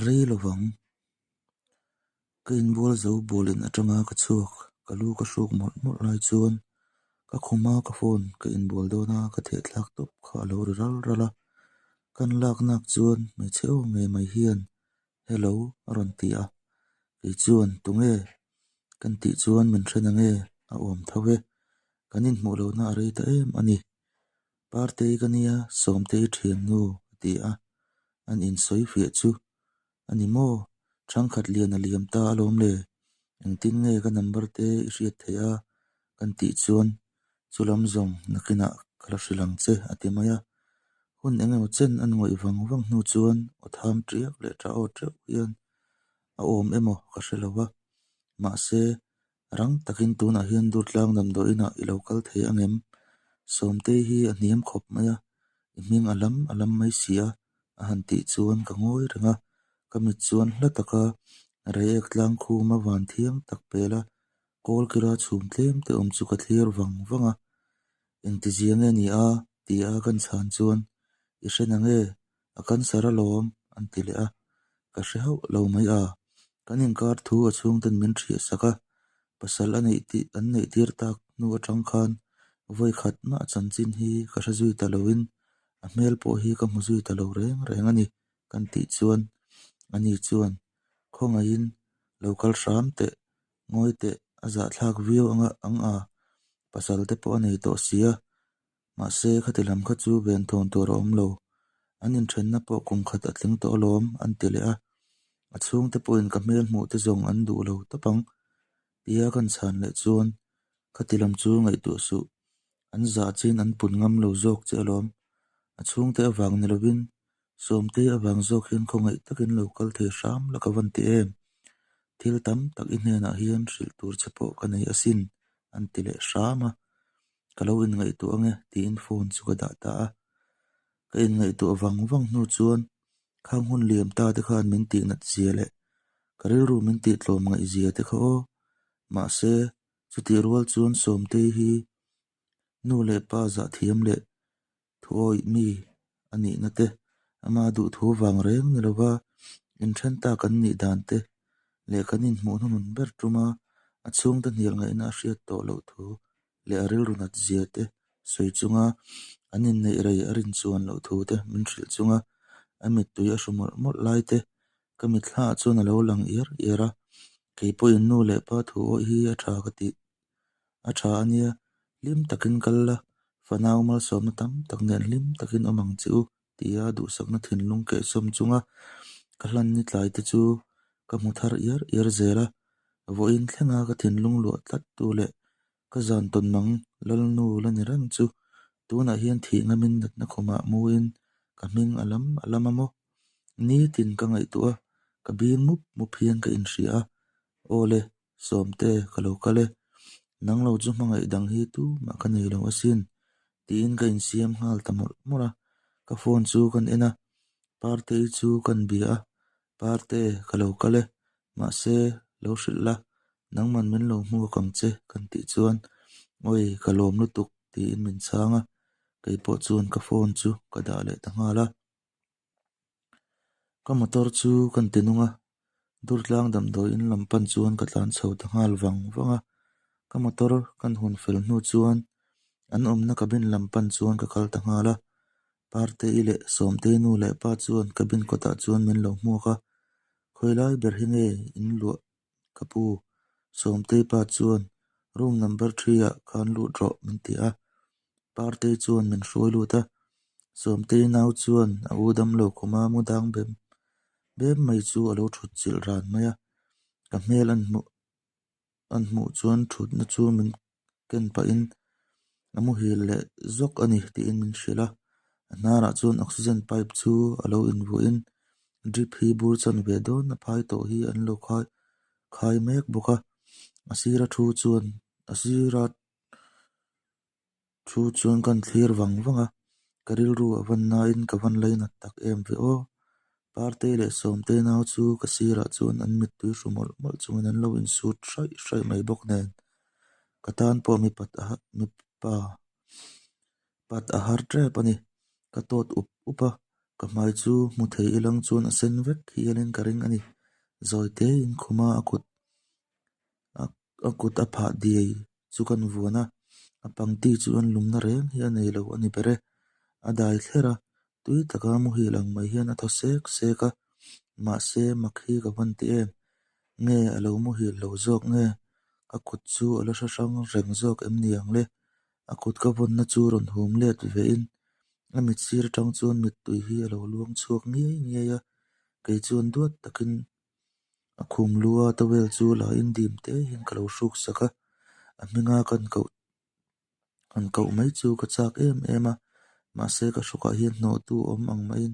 rei lo vang. Ka inbual zo bual in atanga ka chhuak, ka lu ka hruk mawlh mawlh lai chuan ka khuma ka phone ka inbual dawna ka thehthlak tawp kha a lo ri ral ral a. Kan lak nak chuan hmeichhe aw ngei mai hian Hello a rawn ti a, kei chuan tunge kan tih chuan min hre nange a awm tho e, kan inhmuh lohna a rei ta em a ni. Partei ka nia Sawmtei thiannu a ti a, an insawi fiah chu a ni maw? Thangkhat lian a liam ta alawm le, engtin nge ka number te i hriat theih a? Kan tih chuan chulam zawng nakinah ka la hrilh ang che a ti mai a. Hun eng emaw chen an ngawih vang vang hnu chuan aw tham tiak leh tah aw teuh hian a awm emaw ka hre lo va, mahse Rang takin tunah hian Durtlang damdawiinah i lo kal thei ang em? Sawmtei hi a hniam khawp mai a, i hming a lam a lam mai si a, a han tih chuan ka ngawi reng a, ka mit chuan hla taka Reiek tlang khuma van thiang tak pela kawl kira chhum tlem te awm chu ka thlir vang vang a, Engtizia nge ni a? ti a kan chhan chuan, I hre na nge? A cancer alawm an ti leh a, ka hre hauh lo mai a, kan inkar thu a chhungten min hriah sak a, pasal a neih tih an neih tir tak hnu atang khan vawi khat mah chanchin hi ka hre zui ta loin a hmel pawh hi ka hmu zui ta lo reng reng a ni kan tih chuan ani chuan khawngaihin lo kal hram teh ngawi teh a zahthlak viau anga ang a, pasal te pawh a nei tawh si a. Mahse, khati lam kha chu venthawn tur a awm lo. An inthenna pawh kum khat a tling tawh alawm, an ti leh a. A chhungte pawhin ka hmel hmuh te zawng an duh lo tawp ang. Tia kan chhan leh chuan, Khati lam chu ngaihtuah suh. An zah chin an pun ngam lo zawk che alawm. A chhungte avang ni lovin, Sawmtei avang zawk hian khawngaih takin lo kal thei hram la ka van ti em? Thil tam tak i hnenah hian hrilh tur che pawh ka nei asin, an ti leh hram a. Ka lo inngaihtuah ange tiin phone chu ka dah ta a. Ka inngaihtuah vang vang hnu chuan khang hun liam ta te khan min tih nat zia leh ka rilru min tih tlawm ngaih zia te kha aw. Mahse, chutih rual chuan Sawmtei hi nu leh pa zah thiam leh thuawih mi a nihna te, ama duhthu vang reng ni lova inthen ta kan nih dan te leh kan inhmuh hnuhnun ber tuma a chhungte hnial ngaihna a hriat tawh loh thu leh a rilru nat zia te sawi chunga an inneih rei a rin chuan loh thu te min hrilh chunga a mittui a hru mawlh mawlh lai te ka mitthla ah chuan a lo lang iar iar a, kei pawhin nu leh pa thu awih hi a tha ka tih A tha a nia, hlim takin kal la, fanau malsawmna tam tak nen hlim takin awm ang che u tia duhsakna thinlung kehsawm chunga ka hlan ni tlai te chu ka hmu thar iar iar zel a, vawiin thlenga ka thinlung luah tlat tu leh ka zan tawn mang Lalnu la ni reng chu tunah hian thih ngamin natna khumah muin ka hming a lam a lam a maw? Nitin ka ngaihtuah a, ka bing mup mup hian ka inhria a, aw le. Sawmte, ka lo kal e. Nang lo chu hmangaih dang hi tu mah ka nei lo asin, tiin ka insiam nghal ta mawlh mawlh a. Ka phone chu kan en a, Partei chu kan bia a, Parte, ka lo kal e. Mahse, lo hrilh la, nangman min lo hmuak ang che, kan tih chuan, Awi, ka lawm lutuk, tiin min chhang a. Kei pawh chuan ka phone chu ka dah leh ta nghal a. Ka motor chu kan ti nung a, Durtlang damdawi in lam pan chuan ka tlan chho ta nghal vang vang a. Ka motor kan hun fel hnu chuan an awmna cabin lam pan chuan ka kal ta nghal a. Partei leh Sawmtei nu leh pa chuan cabin kawtah chuan min lo hmuak a, Khawilai ber hi nge in luah ka pu? Sawmtei pa chuan room number three ah khan lut rawh min ti a. Partei chuan min hruai lut a, Sawmtei nau chuan a u damlo khuma mu dang bem bem mai chu a lo thut chilh ran mai a, ka hmel an hmuh an hmuh chuan thutna chu min ken pahin a muhil leh zawk a ni tiin min hrilh a, a hnarah chuan oxygen pipe chu a lo invuahin drip hi bur chan ve dawn a phai tawh hi an lo khai khai mek bawk a, a sira thu chuan a sira Thu chuan kan thlir vang vang a, ka rilru a van nain ka van lainat tak em ve aw. Partei leh Sawmtei nau chu ka sirah chuan an mittui hru mawlh mawlh chungin an lo insut hraih hraih mai bawk nen. Ka tan pawh mipat a mipa pat a har tep a ni. Ka tawt up up a. Ka hmai chu hmu thei ilang chuan a sen vek hialin ka ring a ni. Zawi tein khuma a kut a kut a phah diai chu kan vuan a, a pangti chu an lumna reng hi a nei lo a ni ber e. A dai thler a, tui taka muhil ang mai hian a thaw sek sek a, mahse mak hi ka van ti em? Nge a lo muhil lo zawk nge? Ka kut chu a la hre hrang reng zawk em ni ang le? A kut ka vawnna chu rawn hum let vein a mit sir atang chuan mittui hi a lo luang chhuak ngiai ngiai a, kei chuan duat takin a khum lu a towel chu la in dim te hian ka lo hruk sak a, a hminga kan koh han koh mai chu ka chak em em a, mahse ka hrukah hian hnawhtu awm ang maiin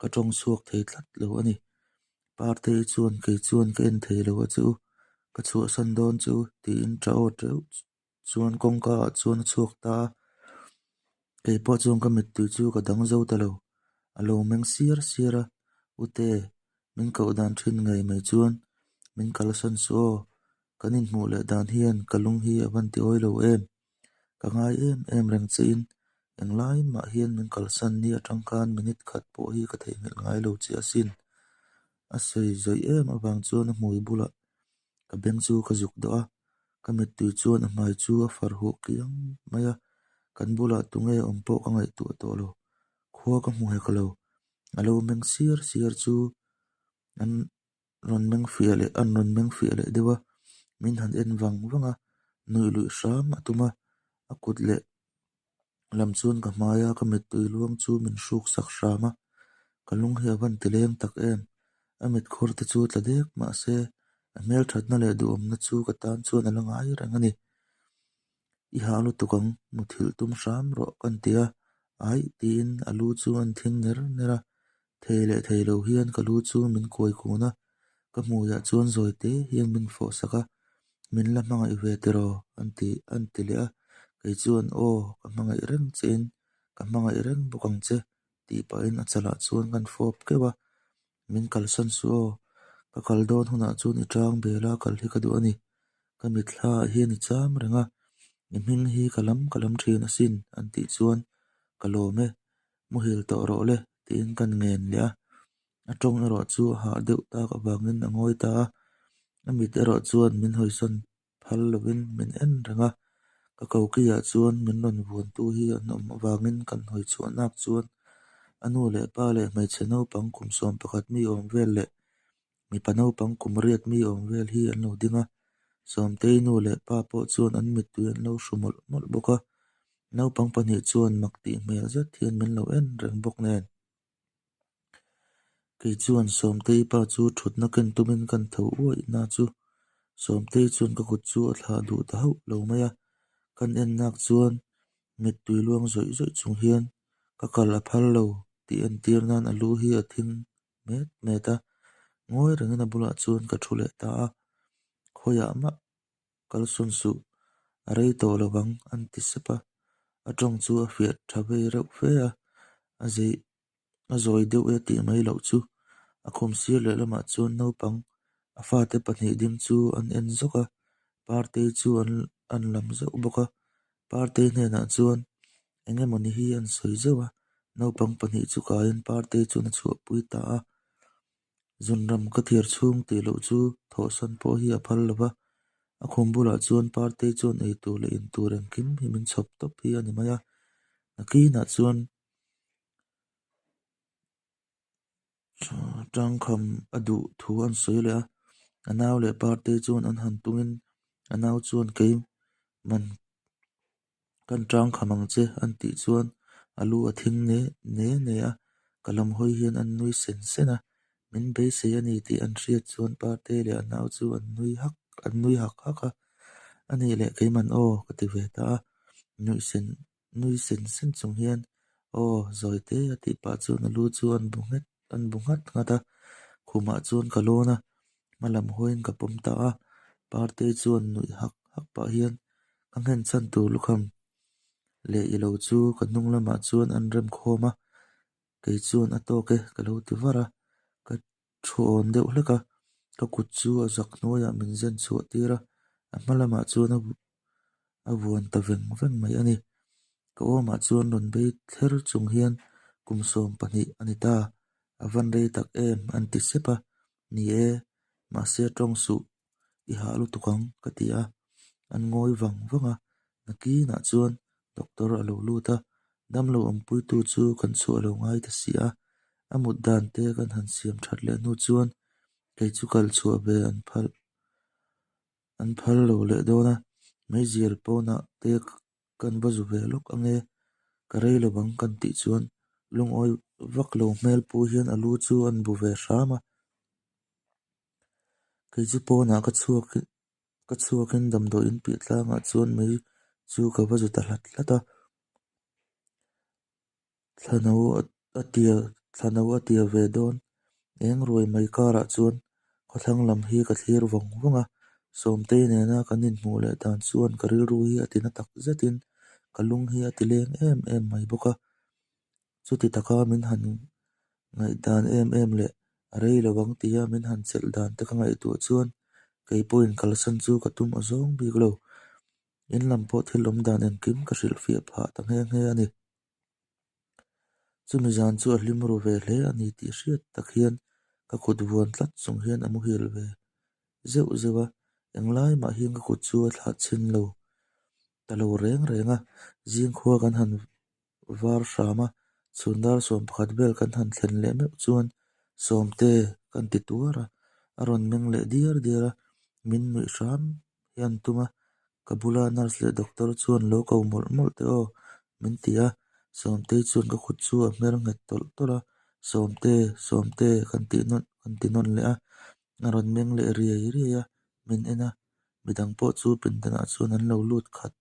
ka tawng chhuak thei tlat lo a ni. Partei chuan kei chuan ka en thei lo a chu, ka chhuahsan dawn chu tiin ṭah aw teuh chuan kawngka ah chuan a chhuak ta a, kei pawh chuan ka mittui chu ka dang zo ta lo, a lo meng siar siar a, Ute, min koh dan thin ngei mai chuan min kalsan suh aw, kan inhmuh leh dan hian ka lung hi a van ti awi lo em, ka ngai em em reng che in englai mah hian min kalsan ni atang khan minute khat pawh hi ka theihnghilh ngai lo che asin, a sawi zawih em avang chuan a hmui bulah Ka beng chu ka zuk dawh a, ka mittui chuan a hmai chu a far huh kiang mai a, kan bulah tunge awm pawh ka ngaihtuah tawh lo, khua ka hmu hek lo, a lo meng siar siar chu an rawn meng fiah leh an rawn meng fiah leh deuh a, min han en vang vang a, nuih luih hram a tum a, a kut leh lam chuan ka hmai a, ka mittui luang chu min hruk sak hram a, ka lung hi a van ti leng tak em, a mit khur te chu tla dek mah se a hmelthatna leh duhawmna chu ka tan chuan a la ngai reng a ni. I hah lutuk ang, muthilh tum hram rawh ka ti a, aih tiin a lu chu an thing ner ner a, thei leh thei lo hian ka lu chu min kuai kun a, ka hmuiah chuan zawi te hian min fawh sak a, min la hmangaih ve tiraw an ti an ti leh a, kei chuan aw ka hmangaih reng che in ka hmangaih reng bawk ang che tih pahin a chalah chuan kan fawp keuh a, min kalsan suh aw, ka kal dawn hunah chuan i tang bel a kal hi ka duh a ni, ka mitthla ah hian i cham reng a, i hming hi ka lam ka lam thin asin an tih chuan ka lawm e, muhil tawh rawh le tiin kan ngen leh a, a tawng erawh chu a hah deuh tak avangin a ngawi ta a, a mit erawh chuan min hawisawn phal lovin min en reng a, ka kokiah chuan min rawn vuantu hi an awm avangin kan hawi chhuah nak chuan a nu leh pa leh hmeichhe naupang kum 11 mi awm vel leh mipa naupang kum 8 mi awm vel hi an lo ding a, Sawmtei nu leh pa pawh chuan an mittui an lo hru mawlh mawlh bawk a, naupang pahnih chuan mak tih hmel zet hian min lo en reng bawk nen. Kei chuan Sawmtei pa chu thutna ken tumin kan tho uaih na chu Sawmtei chuan ka kut chu a thlah duh ta hauh lo mai a, kan en nak chuan mittui luang zawih zawih chung hian ka kal a phal lo tih entir nan a lu hi a thing met met a, ngawi rengin a bulah chuan ka thu leh ta a, khawiah mah kal sawn suh, a rei tawh lo vang an ti sep a, a tawng chu a fiah tha vei reuh fe a, a zei a zawi deuh e tih mai loh chu a khum sir leh lamah chuan naupang a fate pahnih ding chu an en zawk a, Partei chu an an lam zeuh bawk a, Partei hnenah chuan eng emawni hi an sawi zeuh a, naupang pahnih chu kaiin Partei chuan a chhuahpui ta a. Zunram ka thiar chhung tih loh chu thawhsan pawh hi a phal lo va, a khum bulah chuan Partei chuan ei tur leh in tur engkim hi min chhawp tawp hi a ni mai a, nakinah chuan tangkham a duh thu an sawi leh a, a nau leh Partei chuan an han tungin a nau chuan keiman Kan tang kham ang che an tih chuan a lu a thing ne ne ne a, ka lam hawi hian an nui sen sen a, min beisei a ni tih an hriat chuan Partei leh a nau chu an nui hak an nui hak hak a, a nih leh keiman aw ka ti ve ta a, nuih sen nui sen sen chung hian aw zawi te a tih pah chuan a lu chu an bu nghet an bu nghat nghat a, khumah chuan ka lawn a, hma lam hawiin ka pawm ta a, Partei chuan nuih hak hak pah hian Ka nghen chhan tur lukham leh i lo chu ka hnung lamah chuan an rem khawm a, kei chuan a tawk e ka lo ti var a, ka thu awn deuh hlek a, ka kut chu a zak hnuaiah min zen chhuah tir a, a hma lamah chuan a vuan ta veng veng mai a ni. Ka awmah chuan rawn bei thler chung hian Kum 12 a ni ta, a van rei tak em an ti sep a, ni e, mahse tawng suh i hah lutuk ang ka ti a, an ngawi vang vang a, nakinah chuan doctor a lo lut a, damlo awmpuitu chu kan chhuah lo ngai ta si a, a mut dan te kan han siam that leh hnu chuan kei chu kal chhuah ve an phal an phal lo leh dawn a, meizial pawnah te Kan va zu ve lawk ange, ka rei lo ang kan tih chuan lungawi vak lo hmel pu hian a lu chu an bu ve hram a. Kei chu pawnah ka chhuak ka chhuakin damdawi in piah tlangah chuan mei chu ka va zu ta hlat hlat a. Thlano a tia thlano a tia ve dawn. Eng ruai mai karah chuan khawthlang lam hi ka thlir vawng vawng a, Sawmtei nena kan inhmuh leh dan chuan ka rilru hi a tina tak zetin ka lung hi a ti leng em em mai bawk a. Chuti taka min han ngaihdan em em leh a rei lo ang tia min han chelh dan te ka ngaihtuah chuan kei pawhin kalsan chu ka tum awzawng bik lo. In lam pawh thil awm dan engkim ka hrilhfiah phah ta nghe nghe a ni. Chumi zan chu a hlim ru ve hle a ni tih hriat tak hian ka kut vuan tlat chung hian a muhil ve zeuh zeuh a, englai mah hian ka kut chu a thlah chhin lo ta lo reng reng a, zingkhua kan han var hram a, chhun dar 11 vel kan han thlen leh meuh chuan Sawmte kan ti tuar a, a rawn meng leh diar diar a, min nuih hram hian tum a, ka bula nurse leh doctor chuan lo ko mawlh mawlh teh aw min ti a, Sawmtei chuan ka kut chu a hmer nghet tawlh tawlh a, Sawmte, Sawmte kan tih nawn kan ti nawn leh a, a rawn meng leh riai riai a, min en a, midang pawh chu pindanah chuan an lo lut khat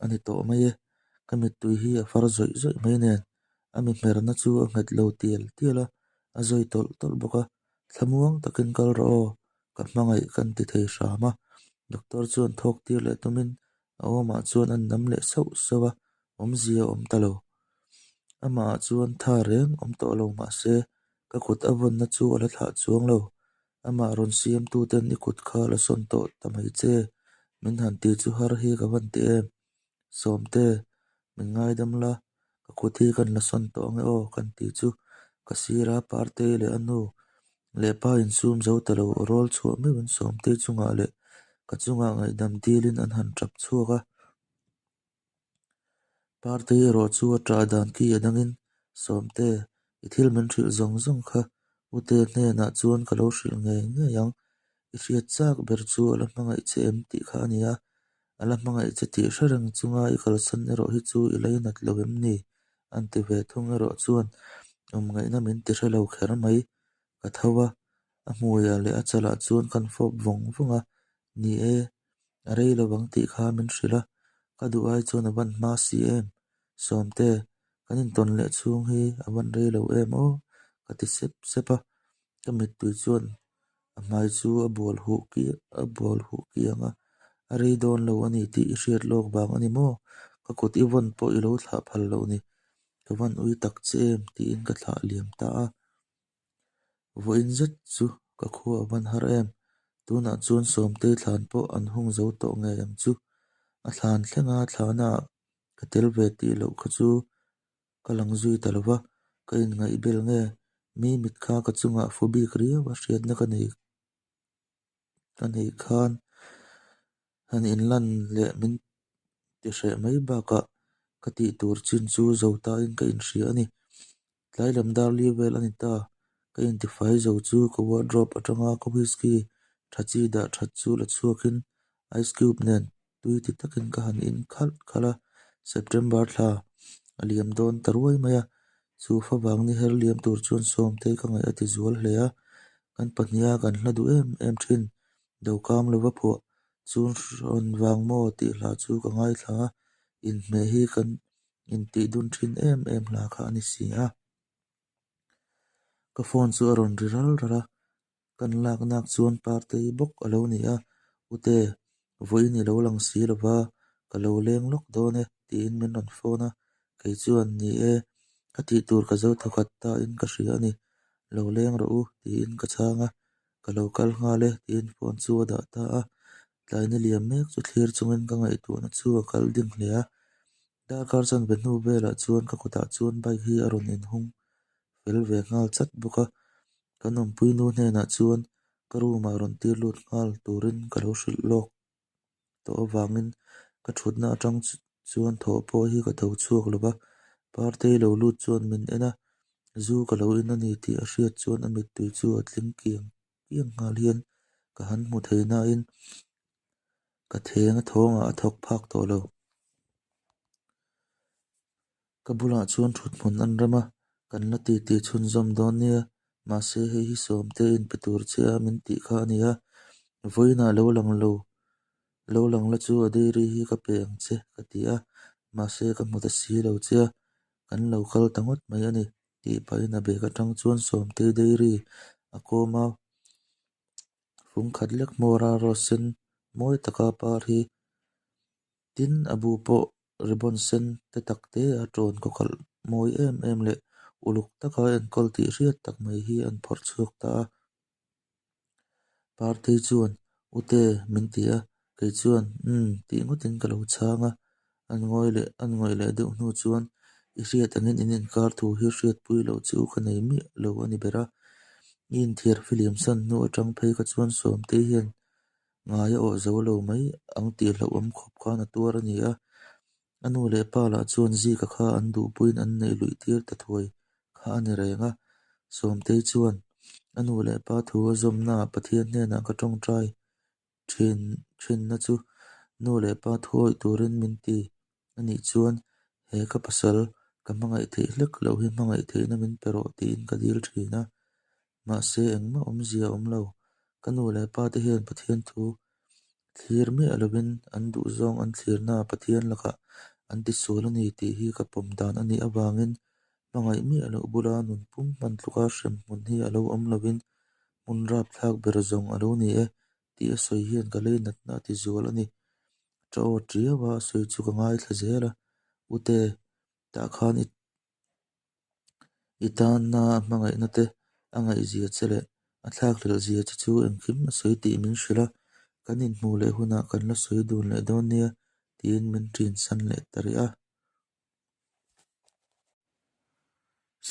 a ni tawh mai e, ka mittui hi a far zawih zawih mai nen, a mi hmerna chu a nghet lo tial tial a, a zawi tawlh tawlh bawk a, thlamuang takin kal rawh aw. Ka hmangaih kan ti thei hram a, doctor chuan thawk tir leh tumin a awmah chuan an nam leh sauh sauh a, awmzia a awm ta lo. Amah chuan tha reng awm tawh lo mahse ka kut a vawnna chu a la thlah chuang lo. Amah rawn siamtu ten i kut kha la sawn tawh ta mai che, min han ti chu har hi ka van ti em. Sawmte, min ngaidam la, ka kut hi kan la sawn tawh ange aw kan ti chu ka sira Partei leh a nu leh pa insum zo ta lo aw rawl chhuah meuhin Sawmtei chungah leh ka chungah ngaihdam dilin an han tap chhuak a. Partei erawh chu a ṭah dan ki a dangin Sawmte, i thil min hrilh zawng zawng kha Ute hnenah chuan ka lo hrilh ngei ngei ang. I hriat chak ber chu a la hmangaih che em tih kha a ni a, a la hmangaih che tih hre reng chunga i kalsan erawh hi chu i lainat lo em ni? An ti ve thung erawh chuan awmngaihna min ti hre lo kher mai. Ka tho a, a hmuiah leh a chalah chuan kan fawp vawng vawng a, ni e, a rei lo ang tih kha min hrilh a, ka duh ai chuan a ban hma si em? Sawmte, kan intawn leh chhung hi a ban rei lo em aw? Ka ti sep sep a, ka mittui chuan a hmai chu a bual huh a bual huh kiang a, a rei dawn lo a ni tih i hriat lawk vang a ni maw? Ka kut i vawn pawh i lo thlah phal loh ni, ka van ui tak che em tiin ka thlah liam ta a. Vawiin zet chu ka khua a van har em? Tunah chuan Sawmtei thlan pawh an hung zo tawh ngei ang chu. A thlan thlenga thlahnaah ka tel ve tih loh kha chu ka lang zui ta lo va, ka inngaihbel nge? Mi mit kha ka chungah fu bik riau a hriatna ka nei ka neih khan han inlan leh min ti hreh mai bakah ka tih tur chin chu zo tain ka inhria a ni. Tlai lam dar li vel a ni ta, ka intifai zo chu ka wardrobe atanga ka whisky tha chi dah that chu la chhuakin ice cube nen tui ti takin ka han in khalh khalh a, September thla a liam dawn ta ruai mai a, chu favang ni her liam tur chuan Sawmtei ka ngaih a ti zual hle a, kan pahniha kan hla duh em em thin, Dokam lova phuah chun hrawn vang maw tih hla chu ka ngaithla a, inhmeh hi kan intih dun thin em em hla kha a ni si a. Ka phone chu a rawn ri ral ral a, Kan lak nak chuan Partei bawk a lo ni a, Ute, vawiin i lo lang si lo va, ka lo leng lawk dawn e, tiin min rawn phone a. Kei chuan, Ni e, ka tih tur ka zo thawkhat ta in ka hria a ni, lo leng rawh u, tiin ka chhang a. Ka lo kal nghal e, tiin phone chu a dah ta a. Tlai ni liam mek chu thlir chungin ka ngaihtuahna chu a kal ding hle a. Darkar chanve hnu velah chuan ka kutah chuan bike hi a rawn inhung fel ve nghal chat bawk a. Kan awmpui nu hnenah chuan ka room ah rawn tir lut nghal turin ka lo hrilh lawk tawh avangin ka thutna atang chuan thawh pawh hi ka tho chhuak lo va. Partei lo lut chuan min en a, zu ka lo in a ni tih a hriat chuan a mittui chu a tling kiang kiang nghal hian ka han hmu thei nain ka theng a thawngah a thawk phak tawh lo. Ka bulah chuan thuthmun an rem a, kan la titi chhunzawm dawn nia, mahse hei hi Sawmte inpe tur che a min tih kha a ni a, vawiinah lo lang lo, lo lang la chu a dairy hi ka pe ang che ka ti a, mahse ka hmu ta si lo che a, kan lo kal ta ngawt mai a ni tih pahin a bag atang chuan Sawmte dairy a kawm a, fung khat lek hmawr a rose sen mawi taka par hi Tin, a bu pawh ribbon sen te tak te a tawn kawkalh mawi em em leh uluk taka enkawl tih hriat tak mai hi an phawrh chhuak ta a. Partei chuan, Ute, min ti a, kei chuan, Umm, tih ngawtin ka lo chhang a. An ngawi leh an ngawih leh deuh hnu chuan, I hriat angin in inkar thu hi hriatpui loh chu ka nei miah lo a ni ber a. I inthiar fihlim san hnu atang phei kha chuan Sawmtei hian Ngai a awh zo lo mai ang tih hlauhawm khawp khan a tuar a ni a. A nu leh pa lah chuan Zika kha an duhpuiin an neih luih tir ta thuai kha a ni reng a. Sawmtei chuan a nu leh pa thu a zawmnaah Pathian hnenah ka tawngtai thin thinna chu nu leh pa thu awih turin min ti a nih chuan he ka pasal ka hmangaih theih hlek loh hi hmangaih theihna min pe rawh tiin ka dil thin a. Mahse, engmah awmzia a awm lo. Ka nu leh pa te hian Pathian thu thlir miah lovin an duhzawng an thlirnaah Pathian lakah an tisual a ni tih hi ka pawm dan a nih avangin hmangaih miah loh bula nun pum hman tluka hrem hmun hi a lo awm lovin hmun rapthlak ber zawng a lo ni e tih a sawi hian ka lei natna a tizual a ni. Ṭa aw ṭiau a a sawi chu ka ngaithla zel a, Ute, tah khan i I tanna a hmangaihna te, a ngaihzia che leh a thlakhlelh zia che chu engkim a sawi tih min hrilh a, kan inhmuh leh hunah kan la sawi dun leh dawn nia tiin min ṭinsan leh ta rih a.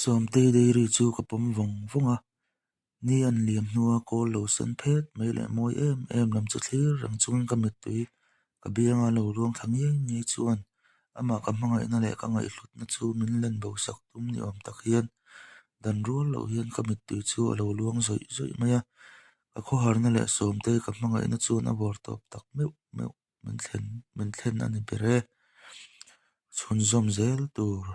Sawmtei dairy chu ka pawm vawng vawng a, ni an liam hnua kawl lo sen phet mai leh mawi em em lam chu thlir reng chungin ka mittui ka bianga lo luang thla ngiai ngiai chuan amah ka hmangaihna leh ka ngaihhlutna chu min len bo sak tum ni awm tak hian dan rual loh hian ka mittui chu a lo luang zawih zawih mai a, ka khawharna leh Sawmtei ka hmangaihna chuan a vawr tawp tak meuh meuh min thlen min thlen a ni ber e. Chhunzawm zel tur.